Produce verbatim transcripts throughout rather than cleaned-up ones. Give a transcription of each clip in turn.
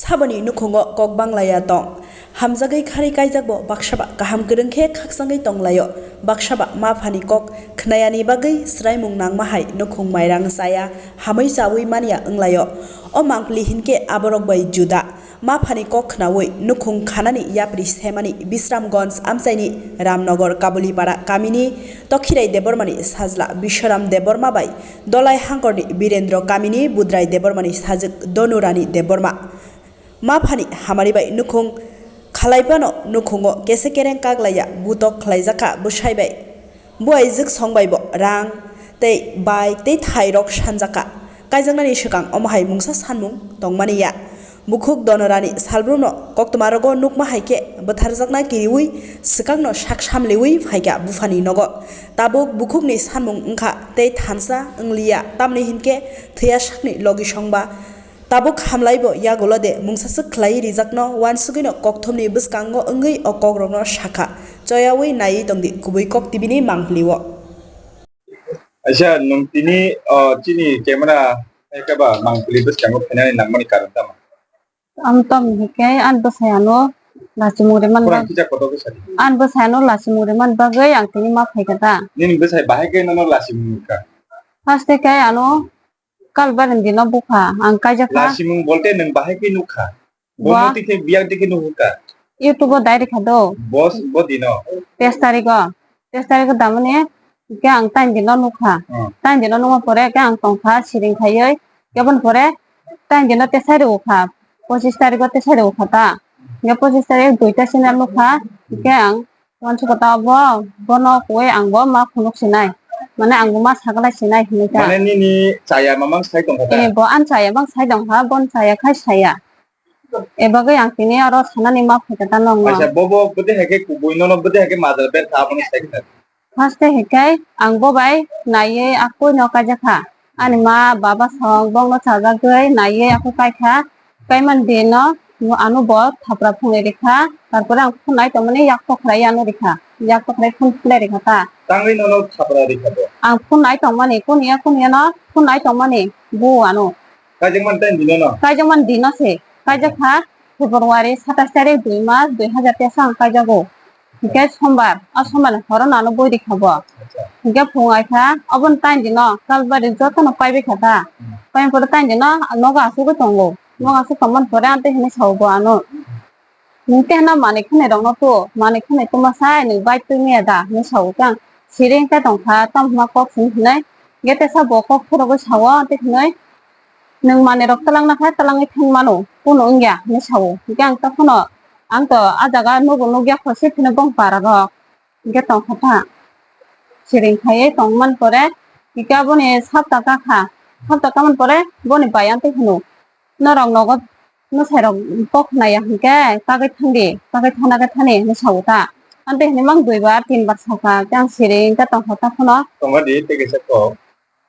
Saboni nukhungo kok banglaiya tong. Hamjagwi kharwi kaijakbo baksaba kaham kwrwng khe khakchangwi tonglaio. Baksaba maphani kok khnayani bagwi swraimung nangma hai nukhung mairang chaya hamwi chaui manya wnglaio. O mangpili hinkhe aborok bai juda. Maphani kok khnaui nukhung khanani yapri semani Bisramganj amchaini Ramnagar Kabulipara kamini Tokhirai Debbarmani sajla Biswaram Debbarma bai Dolai hangkorni Birendra kamini Budrai Debbarmani sajwk Donurani Debbarma. Maphani hamari bai nukhung khalaipano nukhungo kese kereng kaglaiya butok khlaijakha bwsai bai. Buaijwk song baibo rang tei bike tei thairok sanjakha. Kaijaknani swkang omo hai mungsa sanmung tongmani ya. Bukhuk Donorani salbrumno koktwmarogo nukma hai khe bwtharjakna kiriui swkangno sak samliui phaikha buphani nogo. Tabuk bukhukni sanmung wngkha tei thansa wngliya, tamni hinkhe thwiya sakni logi songba. Tabuk hamlaibo yagulo de mungsaswk khlaiwi rijakno uansugwino kokthumni bwskango wngwi o kokrokno sakha. Choyaui naiwi tongdi kubui kok T V ni mangpili-o. Aisa, nwng tini, o, chini camera hai khe ba mangpili bwskango phainani nangmani karon tamo? Ang tamo hinkhe ani bwsai ano lachimung rwmani bag-, Khorang kisa kotor khe sadi. Ani bwsai ano lachimung rwmani bagwi ang tini ma phaikha ta. Nini bwsai bahai khe nono lachimung rwkha? First khe ano Kalbarni dino bukha ang kaijakha. Lachimung bolte nwng bahai khe nukha? Bo Bo moti khe biyak dikhe nuhukha? YouTube-o dai rikha do. Bos, bo dino? Teis tarigo. Teis tarigo damani hwnkhe ang tain dino nukha. Hmm. Tain dino nukma pore hwnkhe ang tongkha siring khaiwi. Keboni pore tain dino tesai rwkha. Pochis tarigo tesai rwkha ta. Hwnkhe pochis tarik duita senior nukha. Hwnkhe ang Wansukha ta bo, bono kuwi ang bo ma phunuk sinai. Mane ang bo ma sagalai sinai hinwi ta. Mane nini chaya mamang sai tongkha ta? Eh, bo ani chaya bang sai tongkha, bon chaya khai saya. E bagwi ang tini oro sanani ma phaikha ta nokno. Acha, bo, bo, bwdwi hai khe kubui nono bwdwi hai khe majra berkha abono sai khe ta? First day hikai ang bo bai naiwi akui no kaijakha. Ani ma baba song bongno chajagwi naiwi akui kaikha. Kaimani dino ano bo thapra phunwi rikha, tarpore ang phunai tongmani yak pokrai ano rikha, yak pokrai phun phunai rikha ta. Tangwi nono thapra rikha bo? Ang phunai tongmani, kuniya kuniya no phunai tongmani bo ano. Kaijakmani time dino no? Kaijakmani dino se, kaijakha February satais tarik dui mas dui hazar teisa ang kaijago. Hingke sombar, o sombar ni horo no ano boi rikha bo. Acha. Hingke phung ai kha, oboni tain dino, kalbari joto no paibai kha ta. Hmm. Paimani pore tain dino, nogo asugwi tongo. Nogo asuk tongmani pore ang tei hinui sao bo ano. Nwng tei hwnna manui khwnai rok no tu, manui khwnai tuma sai, nwng bai twi maya da, hinui sao khe ang. Siri wngkhe tongkha, tamo hwnma kok simi hinui. Hingke teisa bo kok phurogwi sao, tei hinui. Nwng manui rok twlangna khe twlangwi thang mano, kunu wngya hinui sao. Hingke ang tokhono, ang to ah jaga nugo nukya kho se phino bong para rok. Hingke tongkha ta. Siring khaiwi tongmani pore, hingke aboni sapta kakha. Sapta kamani pore boni bai ang tei hino, norok nogo mwsai rok kok naiya hingke kagwi thangdi, kagwi thangna khe thani hinui sao ta. Ang tei hinui mang dui bar tin bar sakha, hingke ang siring khe tongkha tokhono. Tongkha di tei kaisa kok.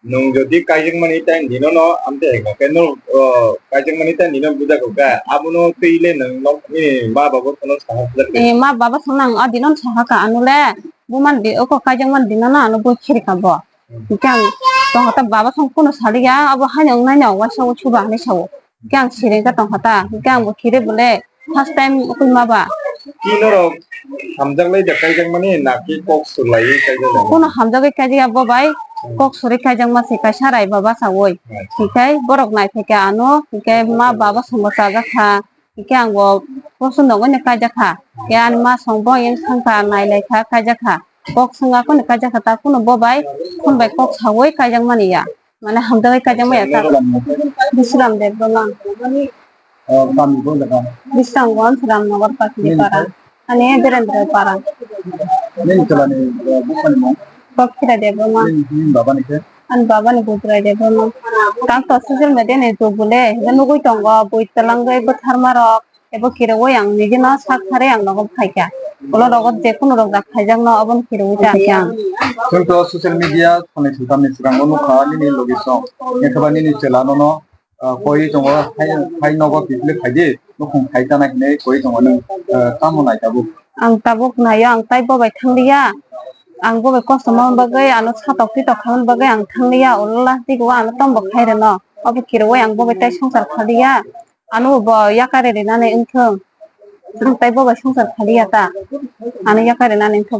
Nwng jodi kaijakmani time dino no amtwi hai khe no, o, kaijakmani time dino buja kho khe, abono twi le nwng nok ni ma baba phano saha khe. Eh, ma baba phano ang o dino saha kha, ano le bumani di, oko kaijakmani dino no ano bui khiri kha bo. Hmm. Hingke ang tongkha ta baba phano kuno saliya, abo haino wngnai no waisa o chuba hinui sao. Hingke ang siring khe tongkha ta, hingke ang bo khiri bole first time ukui ma ba. Ki norok hamjak lai da kaijakmani na ki kok swlaiwi kaijak lai? Kuno hamjagwi kaijak ya bo bai, hmm, kok swrwi kaijakma se kaisa rai baba saui. Acha. Hingke borok naithok khe ano, hingke ma baba songbo chajak kha, hingke ang bo kosom nogwi no kaijak kha. Hingke ani ma song bo yang thang kha, nai lai kha, kaijak kha. Kok swngya khe no kaijak kha, ta kunu bo bai phone bai kok saui kaijakmani ya. Mane hamjagwi kaijakma ya ta. Bisram Debbarma. O, kami bo jaga? Bisramganj, Ramnagar, Pakiri para. Ani Birendra para. Nini chwla ni, o, bupha ni mung? Tokhirai Debbarma. Nini, nini baba ni khe? Ani baba ni Budrai Debbarma. Tang to social media ni jug bole, nugwi tongo, bui twlangwi bwtharma rok. Ebo kirogwi ang nigino sak tharwi ang nogo phaikha. Ulo rogo jekunu rok dak khaijakno obono kirogwi ta khe ang. Chwng to social media thani swkang ni swkango nukha nini logi song. Ekhe ba nini chwla nono, ah, koi tongo, hai, hai nogo kiphilwi phaidi, nukhung khai tana hinwi koi tongo nwng, ah, tamo nai tabuk? Ang tabuk naio, ang tai bobai thangliya. Ang bobai kosto mani bagwi, ano satok pitok khamani bagwi ang thangliya. Ulo last digo ano tombo khai rwno. Obo kirogwi ang bobai tai swngchar khaliya. Ano bo yakari rinani wngthung. Ang tei bo bai swngchar khaliya ta. Ano yakari nani wngthung.